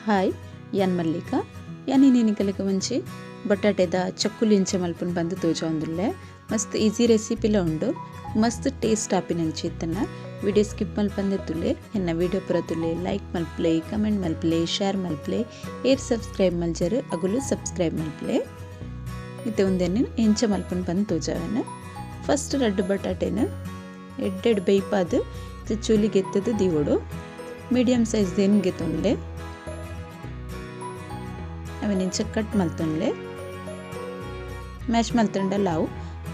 Hi ಯಾನ್ ಮಲ್ಲಿಕಾ ಯಾನ್ ಇನಿ ಮಂಚಿ ಬಟಾಟೆದ ಚಕ್ಕುಲಿ ಇಂಚ ಮಲ್ಪುನ ಬಂದು ತೋಜಾವೊಂದುಲ್ಲೆ. ಮಸ್ತ್ ಈಸಿ ರೆಸಿಪಿಲ ಉಂಡು, ಮಸ್ತ್ ಟೇಸ್ಟ್ ಆಪಿನಂಚಿ ಇತ್ತನ. ವಿಡಿಯೋ ಸ್ಕಿಪ್ ಮಲ್ಪಂದೆ ತುಲೆ, ಎನ್ನ ವಿಡಿಯೋ ಪೂರ ತುಲೆ, ಲೈಕ್ ಮಲ್ಪಲೆ, ಕಮೆಂಟ್ ಮಲ್ಪಲೆ, ಶೇರ್ ಮಲ್ಪಲೆ, ಏರ್ ಸಬ್ಸ್ಕ್ರೈಬ್ ಮಲ್ಜರು ಅಗುಲು ಸಬ್ಸ್ಕ್ರೈಬ್ ಮಲ್ಪಲೆ. ಇತ್ತೆ ಉಂದೆನ್ ಎಂಚ ಮಲ್ಪುನ ಬಂದು ತೋಜಾವೆನ್. ಫಸ್ಟ್ ರಡ್ಡ್ ಬಟಾಟೆನ್ ಎಡ್ಡೆಡ್ ಬೇಯ್ಪಾದ್ ಚೂಲಿಗೆ ಎತ್ತದು ದೀವೊಡು. ಮೀಡಿಯಂ ಸೈಜ್ ದೇನ್ಗೆ ತೊಂಡ್ಲೆ, ಅವೆನ್ ಇಂಚ ಕಟ್ ಮಲ್ತೊನ್ಲೆ, ಮ್ಯಾಶ್ ಮಲ್ತೊಂಡ ಲಾವು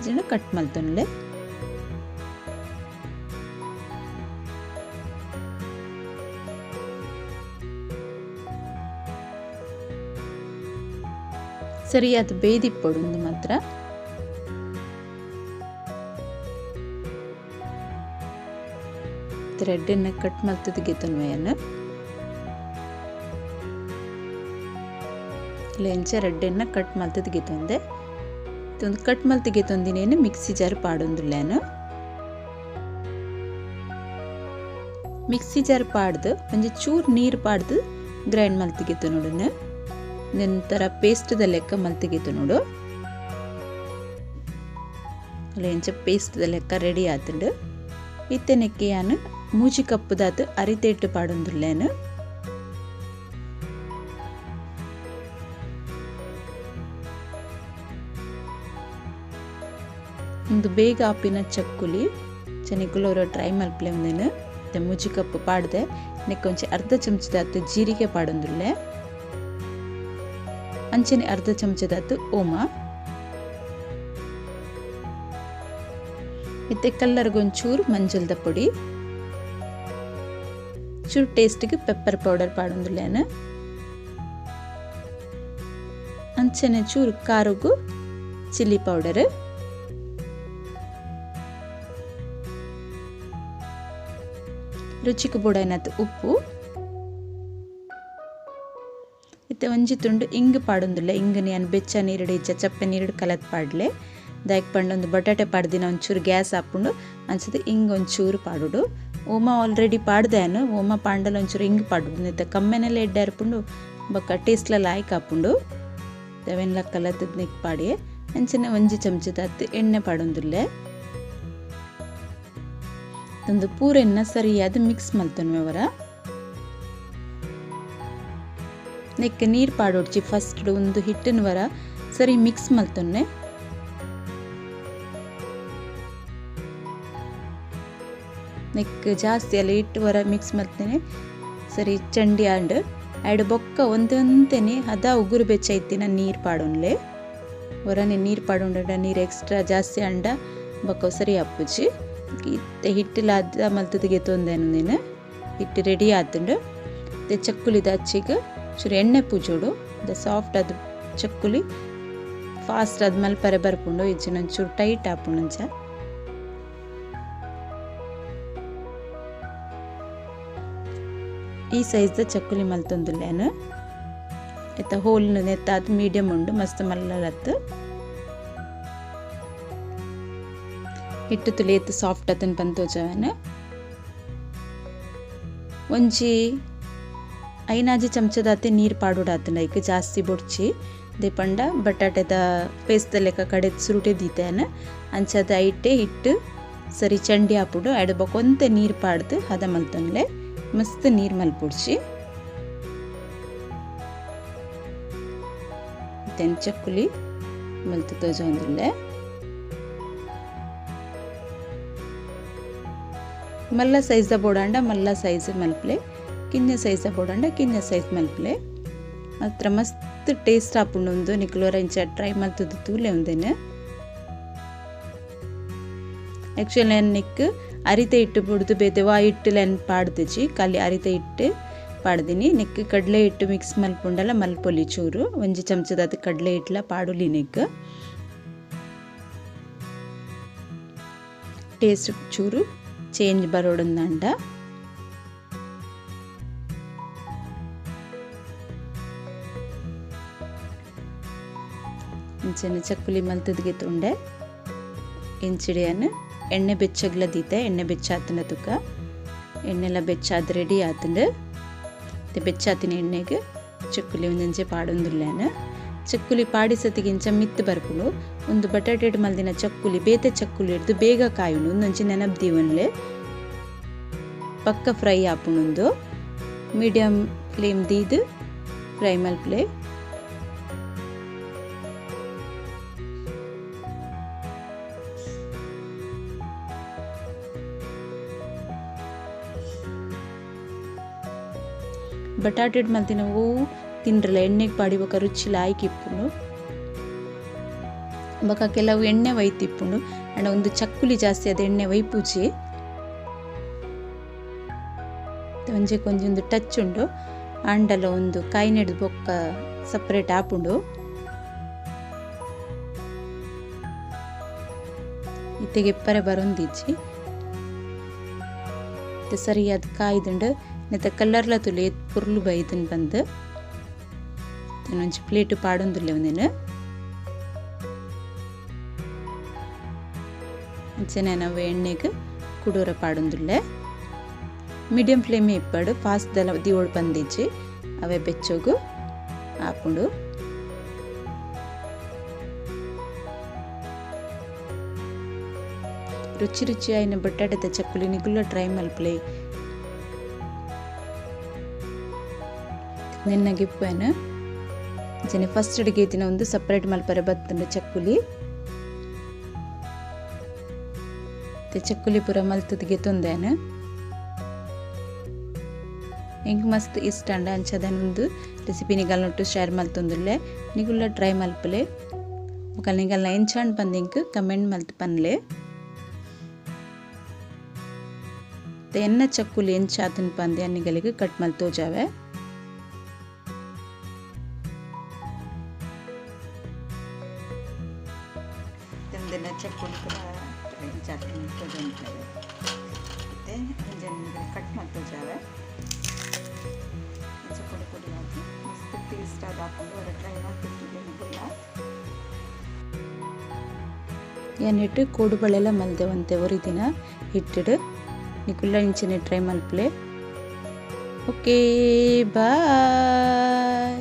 ಜನ ಕಟ್ ಮಲ್ತೊನ್ಲೆ. ಸರಿಯಾದ ಬೇಯ್ದಿಪ್ಪೊಡು ಉಂದು ಮಾತ್ರ. ರೆಡ್ಡನ್ನು ಕಟ್ ಮಲ್ತದ ಗೆತೊನ್ವೆಯನ್ ಎಂಚ ರೆಡ್ಡನ್ನು ಕಟ್ ಮಲ್ತದ ಗೆತೊಂದೆ. ಒಂದು ಕಟ್ ಮಲ್ತ್ ಗೆತೊಂದಿನೇನು ಮಿಕ್ಸಿ ಜಾರ್ ಪಾಡೊಂದುಲ್ಲೇನು. ಮಿಕ್ಸಿ ಜಾರ್ ಪಾಡ್ದು ಒಂಜಿ ಚೂರು ನೀರು ಪಾಡ್ದು ಗ್ರೈಂಡ್ ಮಲ್ತ್ ಗೆತೊನೊಡುನು. ನಂತರ ಪೇಸ್ಟ್ದ ಲೆಕ್ಕ ಮಲ್ತ್ ಗೆತೊನೊಡು. ಎಂಚ ಪೇಸ್ಟ್ದ ಲೆಕ್ಕ ರೆಡಿ ಆತುಂಡು. ಇತ್ತೆನೆಕ್ಕೆ ಯಾನು ಮೂಜಿ ಕಪ್ಪುದಾತ್ ಅರಿತೇಟ್ಟು ಪಾಡೊಂದುಲ್ಲೇನು. ಒಂದು ಬೇಗ ಆಪಿನ ಚಕ್ಕುಲಿ ಚೆನಿಕುಲೋರ ಟ್ರೈ ಮಲ್ಪಲೆ ಒಂದೇನು. ಮೂಜಿ ಕಪ್ಪು ಪಾಡ್ದೆ ನೆಕ್ಕೊಂಚಿ ಅರ್ಧ ಚಮಚದಾತ್ ಜೀರಿಗೆ ಪಾಡೊಂದುಲ್ಲೆ, ಅಂಚನೆ ಅರ್ಧ ಚಮಚದಾತ್ ಓಮ. ಇತ್ತೆ ಕಲ್ಲರ್ಗೊಂಚೂರು ಮಂಜಲ್ದ ಪೊಡಿ, ಚೂರು ಟೇಸ್ಟಿಗೆ ಪೆಪ್ಪರ್ ಪೌಡರ್ ಪಾಡೊಂದುಲ್ಲೇನು. ಅಂಚನೆ ಚೂರು ಖಾರಗು ಚಿಲ್ಲಿ ಪೌಡರ್, ರುಚಿಗೆ ಬೋಡೈನತ್ ಉಪ್ಪು. ಇತ್ತೆ ಒಂಜಿ ತುಂಡು ಇಂಗ್ ಪಾಡೊಂದುಲ್ಲೆ. ಇಂಗು ಯಾನ್ ಬೆಚ್ಚ ನೀರುಡು ಇಜ್ಜ ಚಪ್ಪೆ ನೀರುಡು ಕಲತ್ ಪಾಡ್ಲೆ. ದಾಯಕ್ ಪಂಡ ಒಂದು ಬಟಾಟೆ ಪಾಡ್ದಿನ ಒಂಚೂರು ಗ್ಯಾಸ್ ಆಪುಂಡು, ಅಂಚದ ಇಂಗ್ ಒಂಚೂರು ಪಾಡುಡು. ಓಮ ಆಲ್ರೆಡಿ ಪಾಡ್ದೇನು, ಓಮ ಪಾಂಡಲ ಒಂಚೂರು ಇಂಗ್ ಪಾಡುಡು. ಇತ್ತೆ ಕಮ್ಮೆನೆಲ್ಲ ಎಡ್ಡೆ ಅರ್ಪುಂಡು, ಬೊಕ್ಕ ಟೇಸ್ಟ್ಲ ಲಾಯ್ಕ್ ಆಪುಂಡು. ಅವೆನ್ಲ ಕಲತದ್ ನೆಕ್ ಪಾಡಿಯೆ. ಅಂಚನೆ ಒಂಜಿ ಚಮಚದಾತ್ ಎಣ್ಣೆ ಪಾಡೊಂದುಲ್ಲೆ. ಒಂದು ಪೂರೆನ್ನ ಸರಿಯಾದ ಮಿಕ್ಸ್ ಮಲ್ತೊನ್ವೆವರ. ನೆಕ್ ನೀರು ಪಾಡೊಡ್ಚಿ ಫಸ್ಟ್ ಒಂದು ಹಿಟ್ಟಿನ ವರ ಸರಿ ಮಿಕ್ಸ್ ಮಲ್ತೊನ್ನೆ. ನೆಕ್ ಜಾಸ್ತಿ ಅಲ್ಲ ಹಿಟ್ಟು ವರ ಮಿಕ್ಸ್ ಮಲ್ತೇನೆ ಸರಿ ಚಂಡಿ ಆಂಡ್ ಆ್ಯಡ್ ಬೊಕ್ಕ ಒಂದೊಂತೇನೆ ಅದ ಉಗುರು ಬೆಚ್ಚ ಇತ್ತಿನ ನೀರು ಪಾಡೊನ್ಲೆ. ಹೊರನೆ ನೀರು ಪಾಡೊಂಡ ನೀರು ಎಕ್ಸ್ಟ್ರಾ ಜಾಸ್ತಿ ಅಂಡ ಬೊಕ್ಕ ಸರಿ ಅಪ್ಪುಜಿ. ಇತ್ತೆ ಹಿಟ್ಟುಲ ಅದ ಮಲ್ತದ ಗೆತೊಂದೇನು ನೀನು ಹಿಟ್ಟು ರೆಡಿ ಆತುಂಡು. ಇತ್ತೆ ಚಕ್ಕುಲಿದ ಅಚ್ಚಿಗೆ ಚೂರು ಎಣ್ಣೆ ಪೂಜೋಡು. The soft ಅದು ಚಕ್ಕುಲಿ ಫಾಸ್ಟ್ ಅದು ಮಲ್ಪರೆ ಬರ್ಪುಂಡು, ಇಜ್ಜಿನ ಒಂಚೂರು ಟೈಟ್ ಆಪುಂಡು ಅಂಚ. ಈ ಸೈಜ್ದ ಚಕ್ಕುಲಿ ಮಲ್ತೊಂದುಲ್ಲೇನು. ಇತ್ತ ಹೋಲ್ ನೆತ್ತ ಅದು ಮೀಡಿಯಂ ಉಂಡು, ಮಸ್ತ್ ಮಲ್ಲಲತ್ತು. ಹಿಟ್ಟು ತುಲಿ ಎತ್ತು ಸಾಫ್ಟ್ ಆತನ್ ಪಂತೋಜವನ. ಒಂಜಿ ಐನಾಜಿ ಚಮಚದಾತೆ ನೀರು ಪಾಡೋಡಾತನ ಐಕ್ ಜಾಸ್ತಿ ಬೊಡ್ಚಿ. ದೇಪಂಡ ಬಟಾಟೆದ ಪೇಸ್ದ ಲೆಕ್ಕ ಕಡೆ ಸುರುಟೆ ದೀತೇನ ಅಂಚದ ಐಟೆ ಹಿಟ್ಟು ಸರಿ ಚಂಡಿ ಆಪುಡು. ಆ್ಯಡ್ ಬೊಕೊಂತೆ ನೀರು ಪಾಡ್ದು ಹದ ಮಲ್ತೊನ್ಲೆ. ಮಸ್ತ್ ನೀರು ಮಲ್ಪುಡ್ಚಿ. ತೆನ್ ಚಕ್ಕುಲಿ ಮಲ್ತು ತೋಜೊಂದುಲ್ಲೆ. ಮಲ್ಲ ಸೈಜ್ದ ಬೋಡಾಂಡ ಮಲ್ಲ ಸೈಜ್ ಮಲ್ಪಲೆ, ಕಿನ್ಯ ಸೈಜ್ದ ಬೋಡಾಂಡ ಕಿನ್ಯ ಸೈಜ್ ಮಲ್ಪಲೆ. ಮಾತ್ರ ಮಸ್ತ್ ಟೇಸ್ಟ್ ಆಪುಂಡು ಉಂದು. ನಿಕುಲೋರ ಇಂಚ ಟ್ರೈ ಮಲ್ತದ್ದು ತೂಲೆ ಉಂದೇನು. ಆ್ಯಕ್ಚುಲಿ ನಾನು ನಿಕ್ ಅರಿತೆ ಹಿಟ್ಟು ಬುಡ್ದು ಬೇತೆ ವಾ ಹಿಟ್ಟುಲೆನ್ ಪಾಡ್ದಿಜಿ, ಖಾಲಿ ಅರಿತೆ ಹಿಟ್ಟು ಪಾಡ್ದಿನಿ. ನೆಕ್ ಕಡಲೆ ಹಿಟ್ಟು ಮಿಕ್ಸ್ ಮಲ್ಪುಂಡಲ ಮಲ್ಪೊಲಿ ಚೂರು ಒಂಜಿ ಚಮಚದಾತ್ ಕಡಲೆ ಹಿಟ್ಟಲ ಪಾಡುಲಿ. ನೆಕ್ ಟೇಸ್ಟ್ ಚೂರು ಚೇಂಜ್ ಬರೋಡಂದಾಂಡ. ಇಂಚನೆ ಚಕ್ಕುಲಿ ಮಲ್ತದ್ಗೆ ತೊಂಡೆ ಇಂಚಿಡಿಯನ್ನು ಎಣ್ಣೆ ಬೆಚ್ಚಗ್ಲ ದೀತೆ. ಎಣ್ಣೆ ಬೆಚ್ಚಾತನ ತುಕ್ಕ ಎಣ್ಣೆಲ್ಲ ಬೆಚ್ಚಾದ ರೆಡಿ ಆತಂಡು. ಬೆಚ್ಚಾತಿನ ಎಣ್ಣೆಗೆ ಚಕ್ಕುಲಿ ಒಂಜೊಂಜೆ ಪಾಡೊಂದುಲ್ಲೇನು ಚಕ್ಕುಲಿ ಪಾಡಿಸತಿಗೆ ಇಂಚ ಮಿತ್ತು ಬರ್ಪುಂಡು ಒಂದು ಬಟಾಟೆಡ್ ಮಲ್ದಿನ ಚಕ್ಕುಲಿ ಬೇತೆ ಚಕ್ಕುಲಿ ಹಿಡ್ದು ಬೇಗ ಕಾಯುಂಡು ಒಂದೊಂಜಿ ನೆನಪು ದೀವನ್ಲೆ ಪಕ್ಕ ಫ್ರೈ ಆಪುಂಡು ಮೀಡಿಯಂ ಫ್ಲೇಮ್ ದೀದು ಫ್ರೈ ಮಲ್ಪಲೆ ಬಟಾಟೆಡ್ ಮಲ್ದಿನ ಹೂವು ತಿಂಡ್ರಲ್ಲ ಎಣ್ಣೆಗೆ ಪಾಡಿ ಬೊಕ ರುಚಿ ಲಾಯ್ಕ್ ಇಪ್ಪುಂಡು ಬೊಕ ಕೆಲವು ಎಣ್ಣೆ ವೈತಿಪ್ಪುಂಡು ಅಂಡ ಒಂದು ಚಕ್ಕುಲಿ ಜಾಸ್ತಿ ಅದು ಎಣ್ಣೆ ವೈಪುಜಿ ಒಂಜೆ ಕೊಂಜಿ ಒಂದು ಟಚ್ ಉಂಡು ಆಂಡಲ ಒಂದು ಕಾಯಿ ನೆಡ್ದು ಬೊಕ್ಕ ಸಪ್ರೇಟ್ ಆಪುಂಡು ಇತ್ತೆಗೆ ಎಪ್ಪರೆ ಬರೊಂದಿಜ್ಜಿ ಸರಿಯಾದ ಕಾಯ್ದುಂಡು ನೆತ್ತ ಕಲ್ಲರ್ಲ ತುಲೆ ಪುರ್ಲು ಬೈದನ್ ಬಂದು ಒಂಜಿ ಪ್ಲೇಟ್ ಪಾಡೊಂದುಲ್ಲೆ ಒಂದಿನ ಅಂಚನೆ ನಾವು ಎಣ್ಣೆಗೆ ಕುಡೋರ ಪಾಡೊಂದುಲ್ಲೆ ಮೀಡಿಯಂ ಫ್ಲೇಮ್ ಇಪ್ಪಡು ಫಾಸ್ಟ್ ದಲ ದಿವೋಡು ಬಂದಿಜ್ಜಿ ಅವೇ ಬೆಚ್ಚೋಗು ಆಪುಂಡು ರುಚಿ ರುಚಿ ಆಯಿನ ಬಟಾಟೆದ ಚಕ್ಕುಲಿ ನಿಗುಲ್ಲ ಟ್ರೈ ಮಲ್ಪಲೆ ನಿನ್ನಗಿಪ್ಪೇನು ಅಂಚನೆ ಫಸ್ಟ್ ಅಡುಗೆ ದಿನ ಒಂದು ಸಪ್ರೇಟ್ ಮಲ್ಪರೆ ಬತ್ತುಂಡು ಚಕ್ಕುಲಿ ಚಕ್ಕುಲಿ ಪೂರ ಮಲ್ತದಿಗೆ ತೊಂದೇನು ಎಂಕ್ ಮಸ್ತ್ ಇಷ್ಟ ಅಂಡ ಅಂಚದನ್ ಒಂದು ರೆಸಿಪಿ ನಿಗಲ್ನೊಟ್ಟು ಶೇರ್ ಮಲ್ತೊಂದುಲ್ಲೆ ನಿಗುಲ್ಲ ಟ್ರೈ ಮಲ್ಪಲೆ ಬೊಕ ನಿಗಲ್ನ ಎಂಚಾಂಡ್ ಪಂದ್ ಎಂಕ್ ಕಮೆಂಟ್ ಮಲ್ತ್ ಪನ್ಲೆ ಎನ್ನ ಚಕ್ಕುಲಿ ಎಂಚಾತನ್ ಪಂದ್ ನಿಗಲಿಗೆ ಕಟ್ ಮಲ್ತೋಜಾವೆ ಚಕ್ಕುಲಿ ಪೂರ ಎಂಚಾತನ್ ತೋಜೊಂದುಲ್ಲೆರ್ ಇತ್ತೆ ಒಂಜೆನ್ ಕಟ್ ಮಲ್ತೋಜಾವೆ ಇಂಚ ಪೊಡಿ ಪೊಡಿ ಆದ್ ಮಸ್ತ್ ಟೇಸ್ಟ್ ಆದ್ ಆಪುಂಡು ಒರ ಟ್ರೈ ಮಲ್ತಿತ್ತುಲ್ಲೆ ನಿಗುಲ್ಲ ಯಾನ್ ಇಟ್ಟು ಕೋಡುಬಳೆಲ ಮಲ್ದೆ ಒಂತೆ ಒರಿ ದಿನ ಹಿಟ್ಟುಡು ನಿಕುಲ್ಲ ಇಂಚನೆ ಟ್ರೈ ಮಲ್ಪಲೆ. Okay bye.